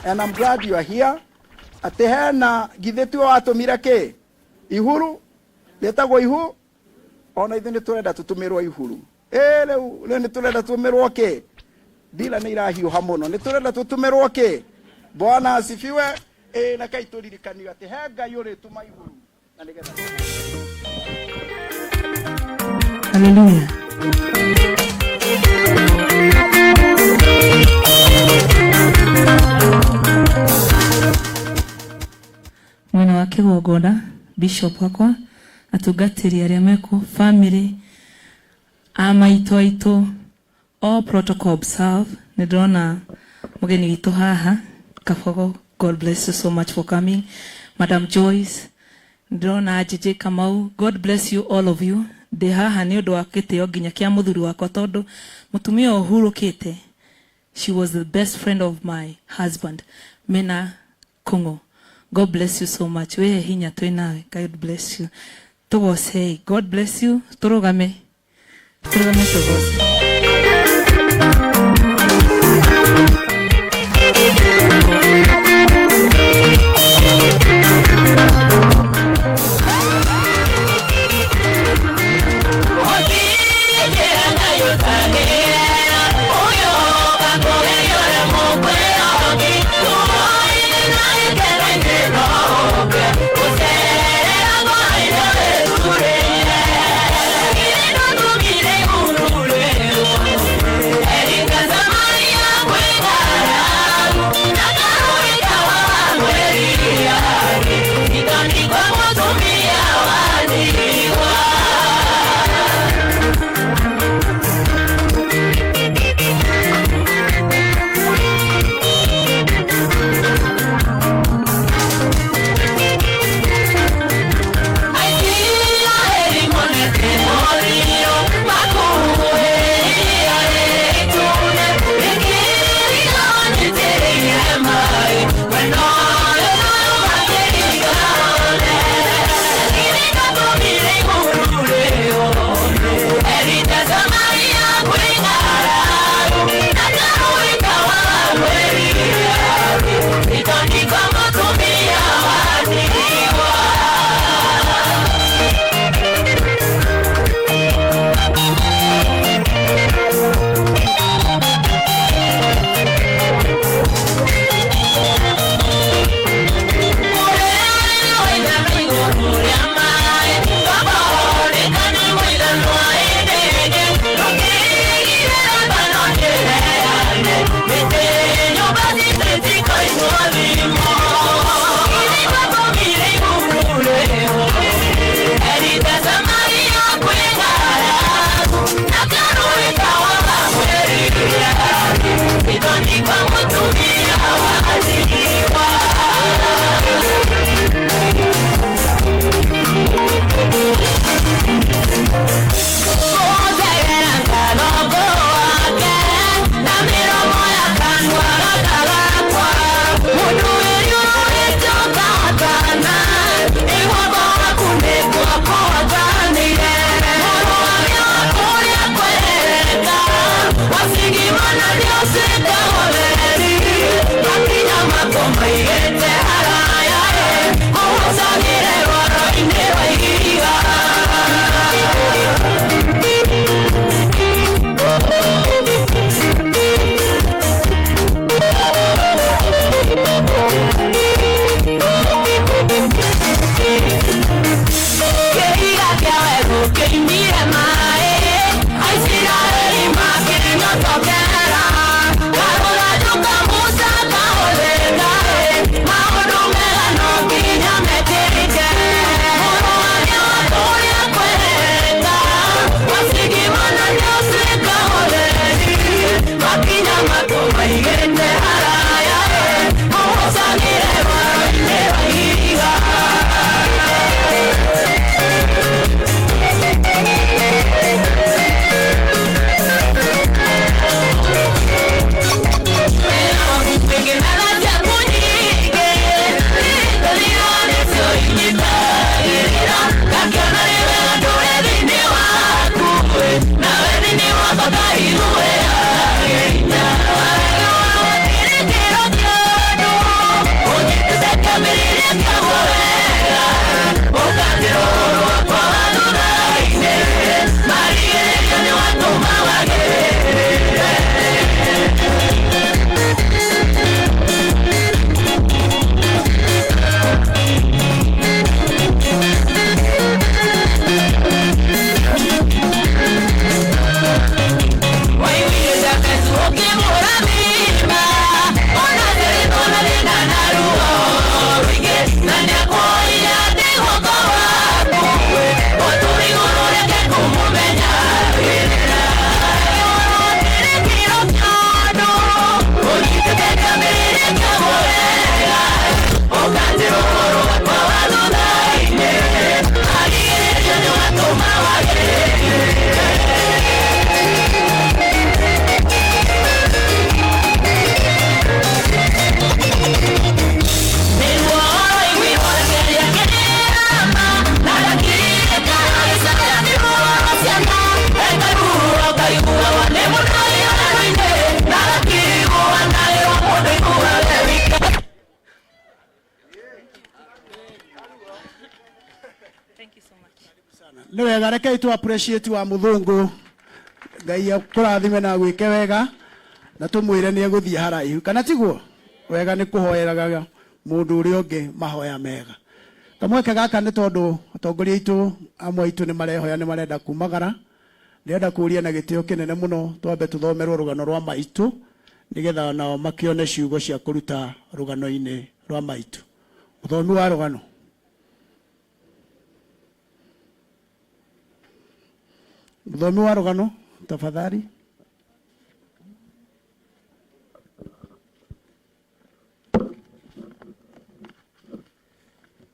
And I'm glad you are here. Atĩ hena githĩ tiwe watũmire kĩ ihuru rĩtagwo ihu ona ithuĩ nĩ tũrenda tũtũmĩrwo ihuru. Ĩ rĩu rĩu nĩ tũrenda tũtũmĩrwo kĩ ndira nĩ irahiũha mũno nĩ tũrenda tũtũmĩrwo kĩ. Bwana asifiwe. Ĩ na kai tũririkanio atĩ he Ngai ũrĩtũma ihuru na nĩgetha. Haleluya. Mwena wa kĩgongona, bishop wakwa, atungatĩri arĩa mekuo, family, a maitũ aitũ, all protocol observe. Nĩ ndĩrona mũgeni witũ haha Kabogo, God bless you so much for coming. Madam Joyce, ndĩrona JJ Kamau, God bless you all of you. Ndĩ haha nĩ ũndũ wa gĩtĩo nginya kĩa mũthuri wakwa tondũ mũtumia ũyũ ũhurũkĩte, she was the best friend of my husband, Mena Kung'u. God bless you so much. Wĩhe hinya twĩ nawe. God bless you. Tũgocei. God bless you. Tũrũgame. Tũrũgame tũgoce. Tokera, Karola, Joka, Musa, Kaole, Kae, Maodo. Nĩ wega, rekei tu appreciate wa mũthũngũ. Ngai akũrathime na agwĩke wega, na tũmwĩre nĩ egũthiĩ haraihu, kana tiguo? Wega nĩ kũhoeraga mũndũ ũrĩa ũngĩ mahoya mega. Kamweke gaka nĩ tondũ atongoria aitũ amwe aitũ nĩ marehoya, nĩ marenda kumagara. Ndĩrenda kũria na gĩtĩo kĩnene mũno twambe tũthomerwo rũgano rwa maitũ, nĩgetha nao makĩone ciugo cia kũruta rũgano-inĩ rwa maitũ. Mũthomi wa rũgano. Mũthomi wa rũgano, tafadhali.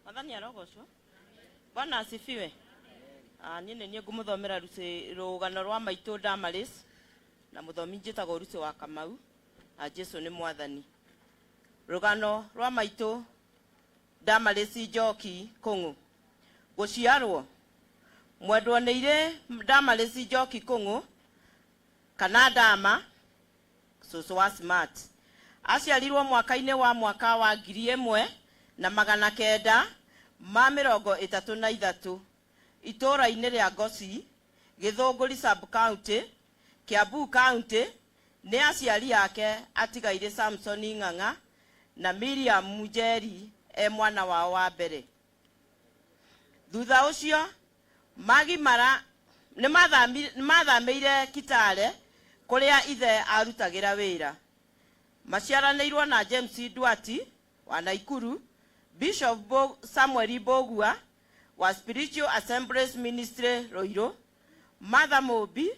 Mwathani arogocwo. Bwana asifiwe. Ah, niĩ nĩ niĩ ngũmũthomera rũgano rwa maitũ Damaris, na mũthomi njĩtagwo Lucy wa Kamau, na Jesu nĩ mwathani. Rũgano rwa maitũ Damaris Njoki Kũng'ũ. Gũciarwo mwendwo nĩ irĩ Damaris Njoki Kũng'ũ kana Dama, cũcũ wa Smart. Aciarirwo mwaka-inĩ wa mwaka wa 1933 itũũra-inĩ rĩa Ngoci, Gĩthũngũri sub-county, Kiambu County, nĩ aciari ake atigairĩ Samson Ng'ang'a na Miriam Njeri e mwana wao wa mbere. Thutha ũcio magimara nĩ mathamĩire Kitale kũrĩa ithe arutagĩra wĩra. Maciaranĩirwo na James Duarte wa Naikuru, Bishop Samuel Mbũgua wa Spiritual Assemblies Ministry Ruiru, Martha Mũmbi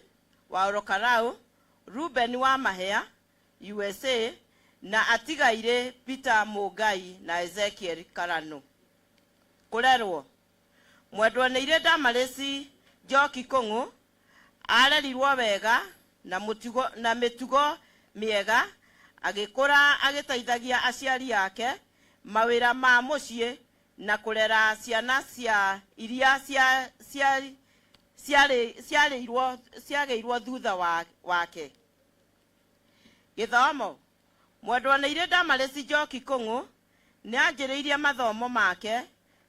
wa Orokarau, Ruben wa Mahea USA, na atigairĩ Peter Mũngai na Ezekiel Karano. Kũrerwo mwendwo nĩ irĩ Damaris Njoki Kũng'ũ arerirwo wega na mũtugo, na mĩtugo mĩega, agĩkũra agĩteithagia aciari ake mawĩra ma mũciĩ na kũrera ciana cia iria cia cia ciarĩ ciarĩirwo ciagĩirwo thutha wake. Gĩthomo mwendwo nĩ irĩ Damaris Njoki Kũng'ũ nĩ anjĩrĩirie mathomo make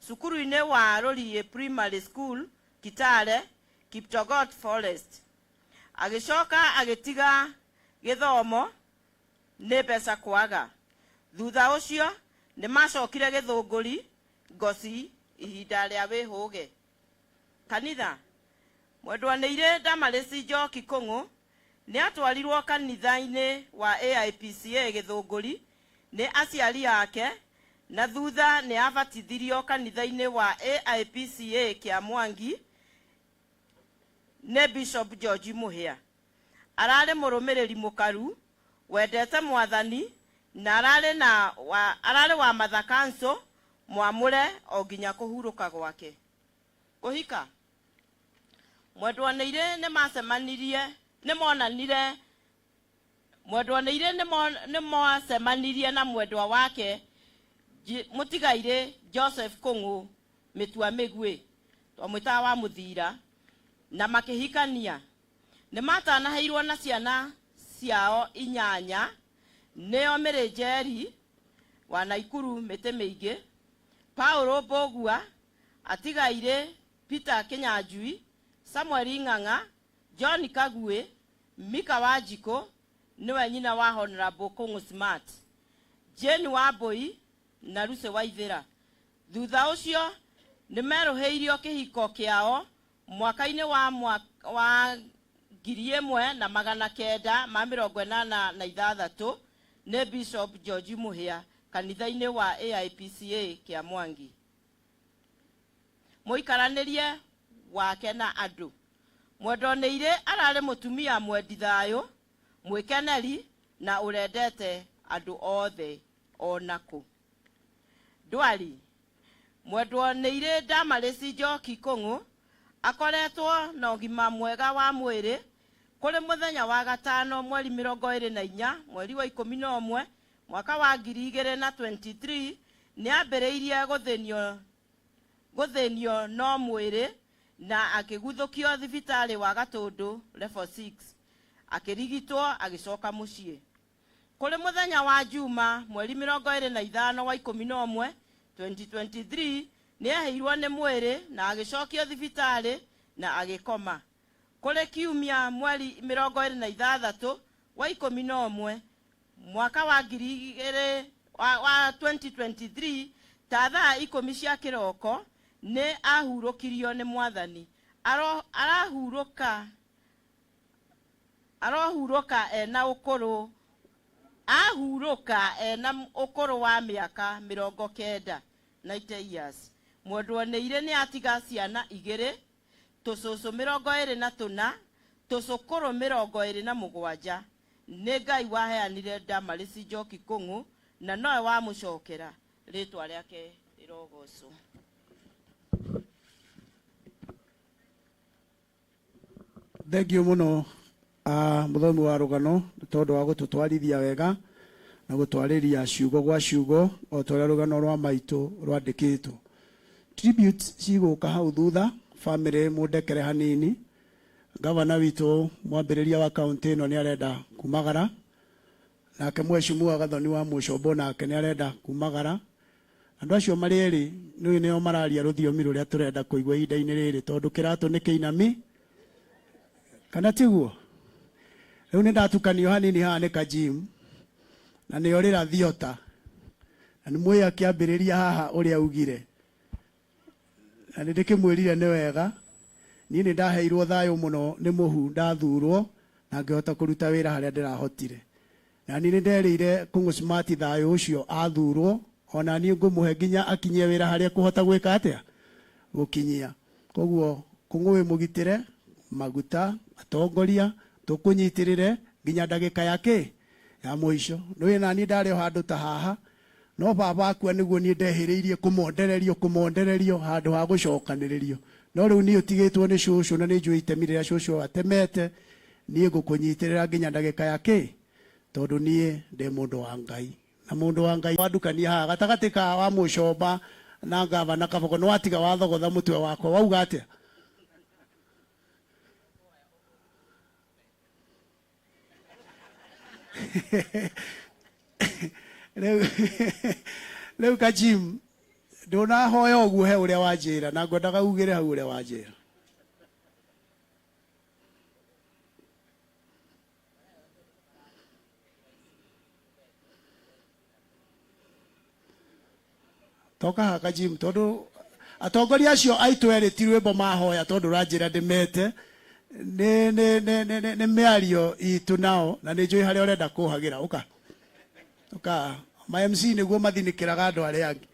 cukuru-inĩ wa Rũriĩ Primary School, Kitale, Kiptogot Forest. Agĩcoka agĩtiga gĩthomo nĩ mbeca kwaga. Thutha ũcio nĩ macokire Gĩthũngũri Ngoci ihinda rĩa wĩhũge. Kanitha mwendwa nĩ irĩ Damaris Njoki Kũng'ũ nĩ atwarirwo kanitha-inĩ wa AIPCA Gĩthũngũri nĩ aciari ake, na thutha nĩ abatithirio kanitha-inĩ wa AIPCA Kĩamwangi nĩ Bishop George Mũhĩa. Ararĩ mũrũmĩrĩri mũkaru wendete mwathani, na ararĩ na wa, ararĩ wa Mother Council mwamũre o nginya kũhurũka gwake. Kũhika mwendwa nĩ irĩ nĩ macemanirie nĩ monanire mwendwa nĩ irĩ nĩ mwacemanirie na mwendwa wake mũtigairĩ Joseph Kũng'ũ Mĩtua Mĩguĩ twamwĩtaga wa Mũthira, na makĩhikania. Nĩ matanaheirwo na ciana ciao 8, nĩo Mary Njeri wa Naikuru mĩtĩ mĩingĩ, Paulo Mbũgua, atigairĩ Peter Kĩnyanjui, Samuel Ng'ang'a, John Kaguĩ, Mika Wanjikũ nĩwe nyina wa Honorable Kũng'ũ Smart, Jane Wambui na Lucy Waithĩra. Thutha ũcio nĩ merũhĩirio kĩhiko kĩao mwaka-inĩ wa mwaka wa 1986 nĩ Bishop George Mũhĩa kanitha-inĩ wa AIPCA Kĩamwangi. Mũikaranĩrie wake na andũ mwendwa nĩ irĩ ararĩ mũtumia mwendi thayũ, mwĩkeneri na ũrendete andũ othe onakũ. Ndwari mwendwa nĩ irĩ Damaris Njoki Kũng'ũ akoretwo na ũgima mwega wa mwĩrĩ kũrĩ mũthenya wa gatano mweri 24 mweri wa 11 mwaka wa 2023 nĩ ambĩrĩirie gũthĩnio no mwĩrĩ na akĩguthũkio thibitarĩ wa Gatũndũ level 6, akĩrigitwo agĩcoka mũciĩ. Kũrĩ mũthenya wa Juma mweri 25 wa 11 2023 nĩ eheirwo nĩ mwĩrĩ na agĩcokio thibitarĩ Na agĩkoma. Kũrĩ kiumia mweri 26 wa 11 mwaka wa 2000 wa 2023 ta thaa 10 cia kĩroko nĩ ahurũkirio nĩ Mwathani. Arahurũka arohurũka ena ũkũrũ ahurũka ena ũkũrũ wa mĩaka 90, 90 years. Mwendwo nĩ irĩ nĩ atiga ciana 2, tũcũcũ 24, tũcũkũrũ 27. Nĩ Ngai waheanire Damaris Njoki Kũng'ũ na nowe wamũcokera, rĩtwa rĩake rĩrogocwo. Thank you muno muthomi wa rugano tondu wa gututwarithia wega na gutwariria ciugo gwa ciugo o ta uria rugano rwa maitu rwandikitwo. Tributes cigũka hau thutha, family mundekere hanini. Gavana witũ mwambĩrĩria wa kaunti ĩno nĩ arenda kumagara, nake mheshimiwa Gathoni wa Mũcombo nake nĩ arenda kumagara. Andũ acio marĩ erĩ nĩ nĩo mararia rũthiomi rũrĩa tũrenda kũigua ihinda-inĩ rĩrĩ, tondũ kĩratũ nĩ kĩinami kana tiguo? Rĩu nĩ ndatukanio hanini haha nĩ Kajim na nĩo rĩra thiota na nĩ mwĩ akĩambĩrĩria haha ũrĩa augire, na nĩ ndĩkĩmwĩrire nĩ wega. Niĩ nĩ ndaheirwo thayũ mũno nĩ mũhu ndathurwo na ngĩhota kũruta wĩra harĩa ndĩrahotire, na niĩ nĩ nderĩire Kũng'ũ Smart thayũ ũcio athurwo ona niĩ ngũmũhe nginya akinyie wĩra harĩa kũhota gwĩka atĩa gũkinyia. Koguo Kũng'ũ wĩ mũgitĩre maguta atongoria tũkũnyitĩrĩre nginya ndagĩka ya kĩ ya mũico. Nĩũĩ naniĩ ndarĩ o handũ ta haha no baba akua nĩguo niĩ ndehĩrĩirie kũmondererio handũ ha gũcokanĩrĩrio, no rĩu niĩ ũtigĩtwo nĩ cũcũ na nĩ njũĩ itemi rĩrĩa cũcũ atemete. Niĩ ngũkũnyitĩrĩra nginya ndagĩka ya kĩ, tondũ niĩ ndĩ mũndũ wa Ngai na mũndũ wa Ngai wandukania haha gatagatĩ ka wa Mũcomba na gavana Kabogo nĩ watiga wathogotha mũtwe wakwa wauga atĩa? Rĩu Kajim ndũnahoya ũguo he ũrĩa wanjĩra na ngwendaga ugĩre hau ũrĩa wanjĩra. Toka haha Kajim, tondu atongoria acio aitũ erĩ ti rwĩmbo mahoya, tondu ũranjĩra ndĩmete nĩ mĩario itũ nao na nĩ njũĩ harĩa ũrenda kũhagĩra. Ũka ũka ma MC nĩguo mathinĩkĩraga andũ arĩa angĩ.